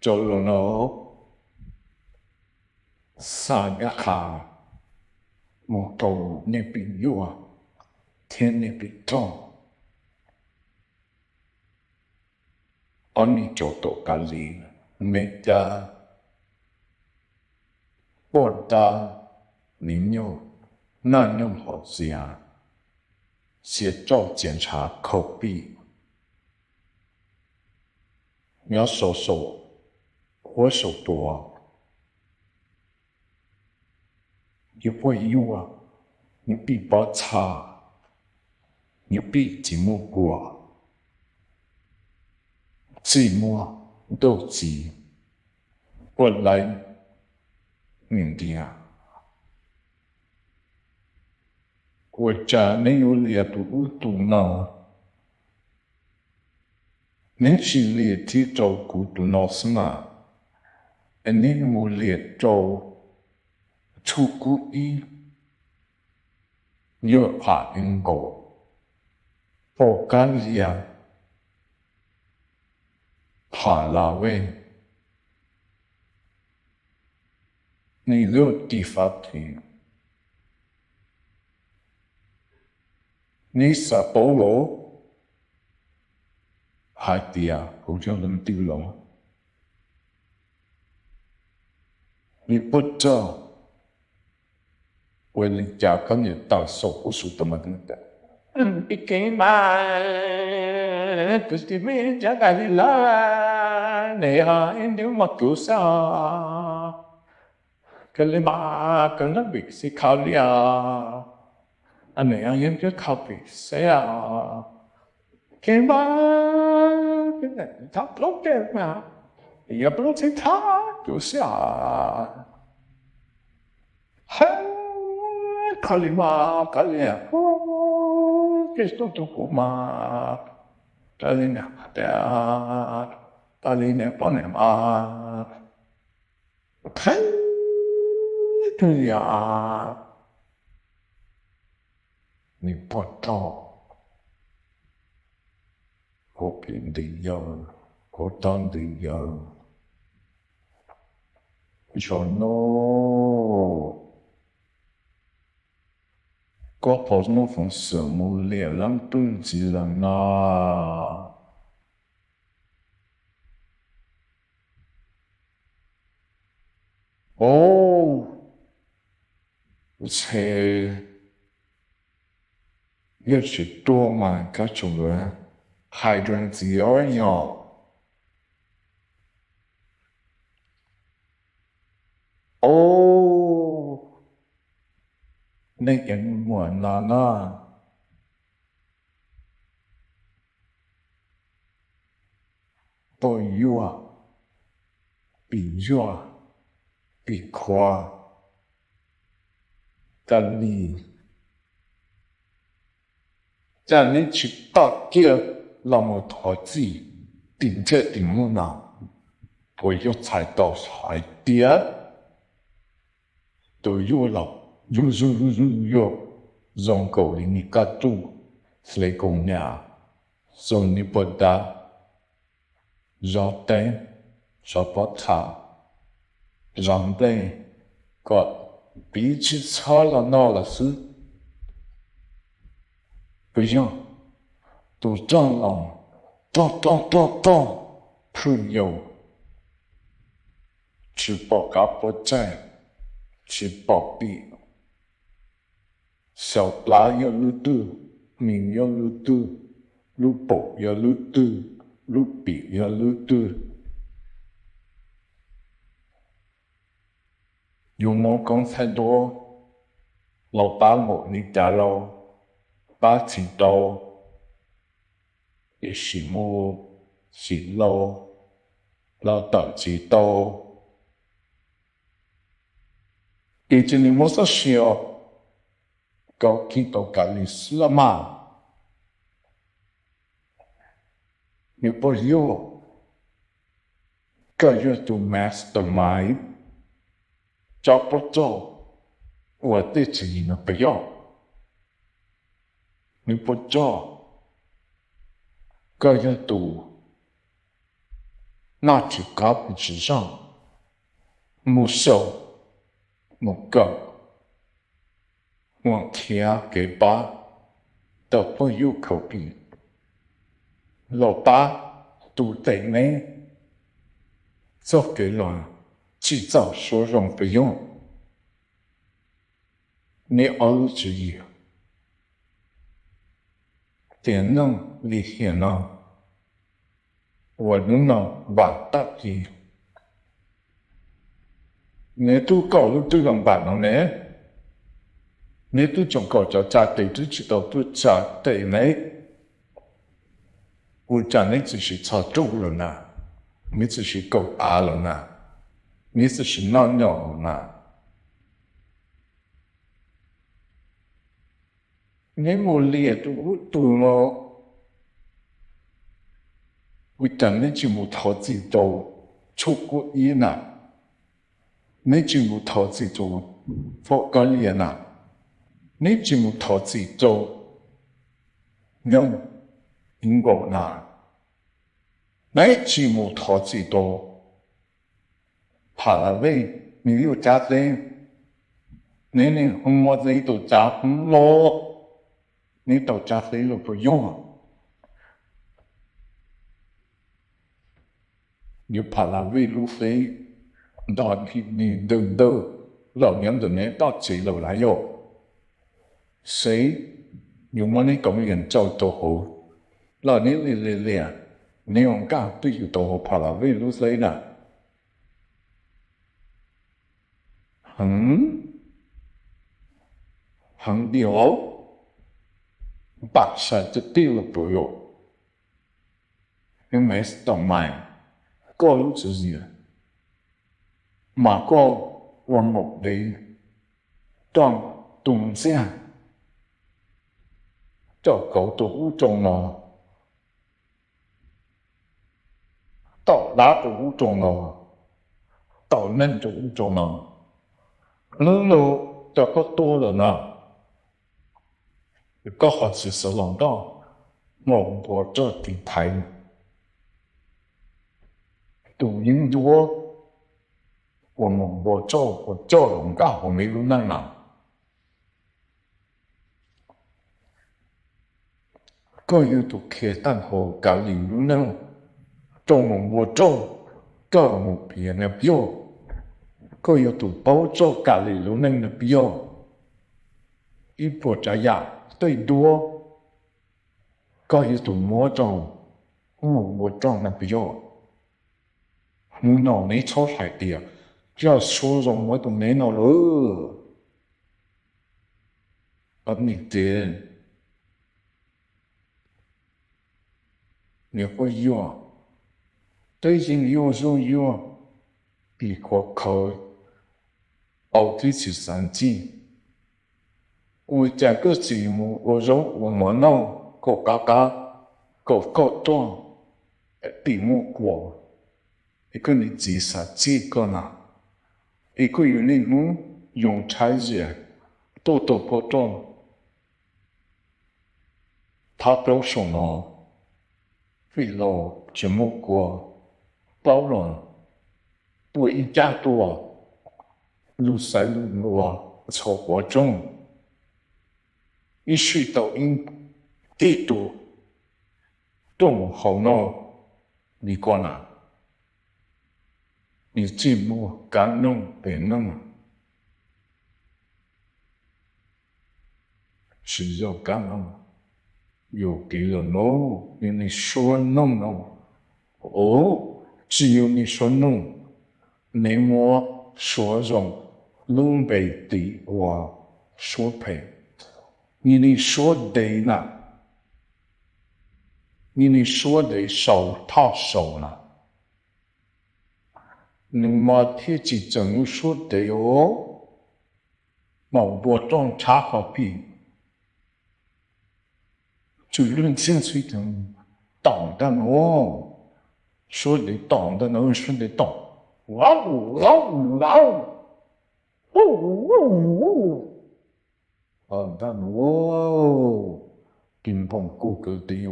Rau los no, xa nyab qha mus rau Niam Pij Yuaj thiab Niam Pij Roj, ob niag rau tom Kab Lis, me cab, puag ta, me nyuam, naj nyuj hauv txias, txiav roj txiav ntshav khaus pij, nyob saum saum huab saum cua, yuav puag yuaj, yuav pij pob txha, yuav pij txiv muaj kua, txij muaj ntuj txiv, puag laib ntiag. Ua cas neb yuav liam tus ub tus no? Neb tsis liam thiab rau kuv tus no xwb mas, es neb mus liam rau Txhuj Kub Ib, Yuaj Pham Ib Nkaus, Pog Kab Lias, Pham Las Vej, nws yuav tis fav them. Neb xav paub los hais tias kuv yog leej twg los? Niam Poj Roj, ua li cas koj niam tawm saum huab saum cua mas, ib kev mas tus txiv me nrab nqaij li lawm ne, ib ntiub mos kuv xwb. Kawg li mas kawg lab vim xij khaus li os, nws yeej twb khaus vim xwb os. Kev mas thab plaub kev mas, yog plaub txhiab thab kuv xwb os. Khaus li mas khaus li, kev tuaj rau kuv mas, khaus li niam, khaus li niam poj niam mas, khaus li os. Niam Poj Roj, kuv pim ntws yawg, kuv tog ntws yawg, zaum no koj pom hnub foom xwm mus liam leej twg ntxiv lawm no? Ov, ntshe yog tsis tuag mas koj tsuas hais dua ntxiv os yog. Ov, nej cov muam no na, Poj Yuaj, Pim Yuaj, Pim Khuav, Kab Lis, cas neb tsis toj kiag los mus thov txim tim ntsej tim muag no? Puas yog txhais tau hais tias tus Yuaj los Yuaj Yuaj Yuaj Yuaj zoo nkaus li niag kaj ntug hle koos nyas, zoo li puag ta zov teeb, zov pob txha, zov nplej, kom piv tsis txhob los noj lawm xwb. Puas yog tus roj los roj roj roj roj, phwj yau, tsis pom kab pom tsaig, tsis pom pim, xyaum plab yog lub twg, mis yog lub twg, lub paum yog lub twg, lub pim yog lub twg. Yus Hmoob Koob Txhais Duab los pab npaum li cas los pab tsis tau, tiam sis mus tsis tau los tawm tsis tau. Ces cia li muab txoj sia kaus kiag rau Kab Lis xwb los mas. Niam Poj Yuaj, koj yog tus mastermind tso pov rog ua tej tswv yim no puas yog? Niam Poj Roj, koj yog tus noj tsis qab pw tsis zoo, mus xyaum mus kawm, mus nrhiav kev pab tau phooj ywg khaus pim los pab tus tes neb txoj kev los tsis txaus suab zoo pes yooj. Neb ob lub tswv yim tiam neej lim hiam no uas hnub no vam tag kis neb twb kaum lub twb los npam no ne, neb twb tseem kaum cov tsa tes twb tsis tau tuaj tsa tes ne. Ua cas neb txawm sim txhos caug lawm na, neb txawm sim kaum av lawm na, neb txawm sim noj nyom lawm na? Neb mus liam tus ub tus no, ua cas neb tsis mus thov txim rau Tshuaj Kuj Ib na? Neb tsis mus thov txim rau Foj Kab Lias na? Neb tsis mus thov txim rau Nyob Ib Nkaus na? Neb tsis mus thov txim rau Pham Las Vej, nws yuav cab teb, neb niaj hnub muab neb tus cab hmoob los, neb tau cab teb los puas yog? Yuav Pham Las Vej lub teb nto nti ntawm ntawm los nyob ntawm neb toj tsev lawm lauj yog? Seb yuav muab neb koom liam tsau rau hauv los neb li li liam, neb ua nkaj twj ywm rau hauv Pham Las Vej lub teb na? Heev, heev diam, npam sai tiag tiag los puas yog? Neb mas tau mas koj lub tswv yim mas koj ua npaum li coj tus ntxiag coj kauv rau ub rau no, tom dab rau ub rau no, tom neeg rau ub rau no. Hnub no cov koj tuaj lawm na, koj ho tsis xav los nrog Maum Npua Roj tiv thaiv tus yeeb ncuab uas Maum Npua Roj uas coj los nkag hauv neb lub neej na. Koj yog tus qhia tag nrho Kav Lim lub neej rau Maum Npua Roj coj mus piav na puas yog? Koj yog tus paub txog Kav Lim lub neej na puas yog? Ib puas tsav yam tej duab koj yog tus muab rau Maum Npua Roj na puas yog? Hnub no neb txhob hais tias yog suab zoo muab rau neb no lawm. Ob niam txiv, niam quaj yuag, twb yeej yuag zuj yuag, pim qhuav qhawv, au twb tsis xav txij. Ua cas koj txiv mus ua zaub ua mov noj kaum qab qab, kaum koj tuaj, tim muaj kua, es koj niam txiv xav txij koj na, es koj yuav niaj hnub yoo tshaib zias tuaj tua poj roj thab plaub saum no, vim los tsis muaj kua, plaub los tua ib cag tuaj, lus xaiv lus nplua txhua quav rooj, ib sij tau ib tib tug tuaj mus haus no li ko na, nws txij muaj kab noog pem noog. Tsis yog kab noog, yus kev los no, yus niag suab noog no, o, tsis yog niag suab noog, neb muab suab zoo lub npe tis ua suab phem, nws niag suab dev na, nws niag suab dev sau thoj sau na, nws mas thiaj tsis tseem lub suab dev os. Maum Npua Roj tshab qhov pim, tswv lwj ntxhiab xwb, tom ntag no, suab dev tom ntag no, suab dev tom, ntag no, kis npoos kuj kwv tij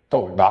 tau dab.